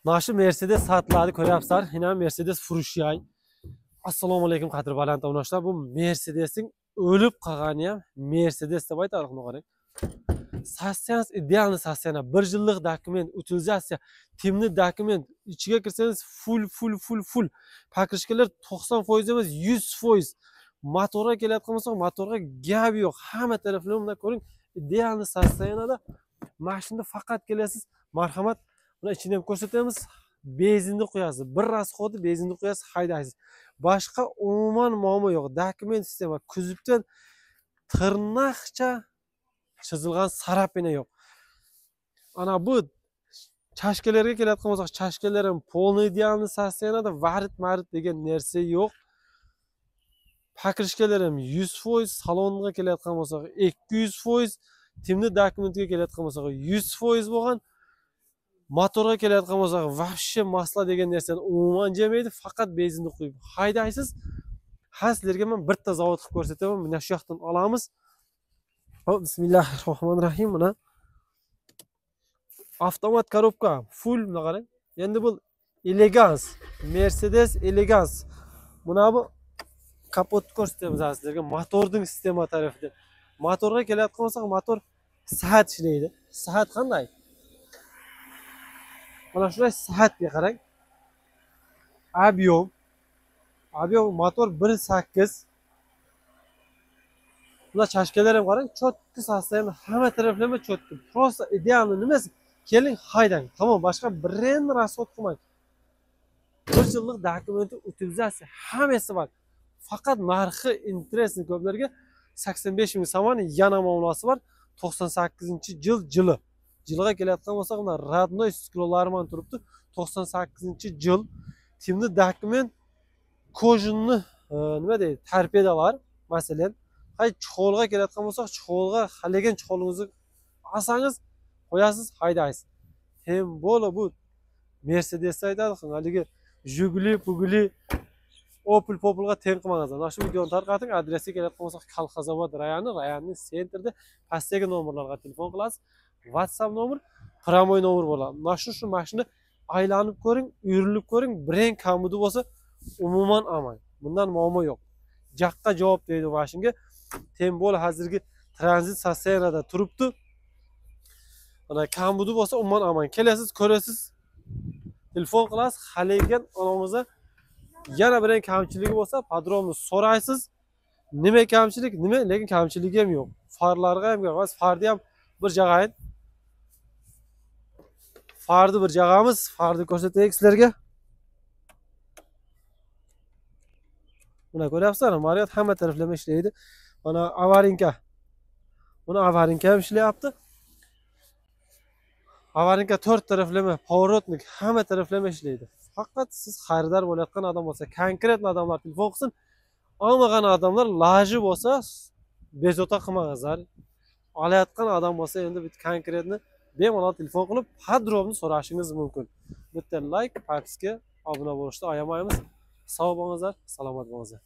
Mana shu Mercedes sotiladi, ko'ryapsizlar. Yine Mercedes furushiyay. Assalomu alaykum qadr baland obunachilar. Bu Mercedesning o'lib qolgani ham Mercedes deb aytadi, buni qarang. Состояние идеальный состояние. 1 yillik dokument, utilizatsiya, temni dokument, ichiga kirsangiz full full full full. Покрышкаlar 90% emas, 100%. Motorga kelayotgan bo'lsak, motorga gap yo'q. Hamma taraflari bundan ko'ring, идеальный состояниеda. Mashinada faqat kelasiz, marhamat. Buni ichini ham ko'rsatamiz. Benzinni qo'yasiz, bir rasxodi benzinni qo'yasiz, haydaysiz. Boshqa umuman muammo yo'q. Dokument sistema, kuzovdan tirnaqcha chizilgan sarapina yo'q. Ana bu chashkalarga kelayotgan bo'lsak, chashkalar ham полный идеальный состояниеda, varit-marit degan narsa yo'q. Покрышкаlar ham 100%, salonga kelayotgan bo'lsak 200%, temni dokumentga kelayotgan bo'lsak 100% bo'lgan. Motorga kelayotgan bo'lsak, вообще masla degan narsani umuman jemaydi, faqat benzinni quyib haydaysiz. Ha, sizlarga men bitta zavod qilib ko'rsataman. Mana shu yoqdan olamiz. Hop, bismillahirrohmanirrohim. Mana avtomat korobka, full, buni qarang. Endi bu Elegance, Mercedes Elegance. Buna bu kapotni ko'rsatamiz sizlarga, motorning sistema tarafidan. Motorga kelayotgan bo'lsak, motor soat ishlaydi. Soat qanday? Mana shunday soatga qarang. Объем. Объем motor 1.8. Buna chashkalar ham qarang, cho'tki sostoyani hamma taraflama cho'tki. Просто idealni nimasi? Keling, haydang. Tamom, boshqa brend rasxod qilmang. 1 yillik dokumenti, utilizatsiya hammasi bor. Faqat narxi interesni ko'plarga 85 ming somon, yana muomalasi bor. 98-yil jili. Jilga kelayotgan bo'lsak, mana родной stiklolar bilan turibdi. 98-yil temni dokument kojinni nima deydi, torpedalar masalan. Hay, chixolga kelayotgan bo'lsak, chixolga haligan chixolingizni olsangiz, qo'yasiz, haydaysiz. Hem bo'la bu Mercedes haydadi, haligi Jiguli, Puguli, Opel, Populga teng qilmangizlar. Mana shu videoni tarqating, adresiga kelayotgan bo'lsak, Kalxazobod rayoni, rayonning sentrida pastdagi nomerlarga telefon qilasiz. WhatsApp nomer, прямой nomer bo'ladi. Mana shu mashina aylanib ko'ring, uyrilib ko'ring, brend kamudi bo'lsa umuman olmang. Bundan muammo yo'q. Jaqqa javob deydi mashinaga. Tembol hozirgi tranzit sostoyaniyada turibdi. Mana kamudi bo'lsa umuman olmang. Kelasiz, ko'rasiz, telefon qilasiz, haligan onamizda yana bir kamchiligi bo'lsa, podrobni so'raysiz. Nima kamchilik, nima, lekin kamchiligi ham yo'q. Farlarga ham yo'q. Farni ham bir jag'ayin. Farni bir jag'amiz, farni ko'rsataylik sizlarga. Buni ko'ryapsizlar, Mariot hamma taraflama ishlaydi. Mana avarinka. Buni avarinka ham ishlayapti. Avarinka 4 taraflama, поворотник hamma taraflama ishlaydi. Faqat siz xaridor bo'layotgan odam bo'lsa, konkret odamlar telefon qilsin. Olmagan odamlar laji bo'lsa, bezovta qilmangizlar. Olayotgan odam bo'lsa, endi bitta konkretni bemalol telefon qilib, podrobni so'rashingiz mumkin. Bitta like, podpiska, obuna bo'lishni ayamaymiz. Sog' bo'lingizlar, salomat bo'lingizlar.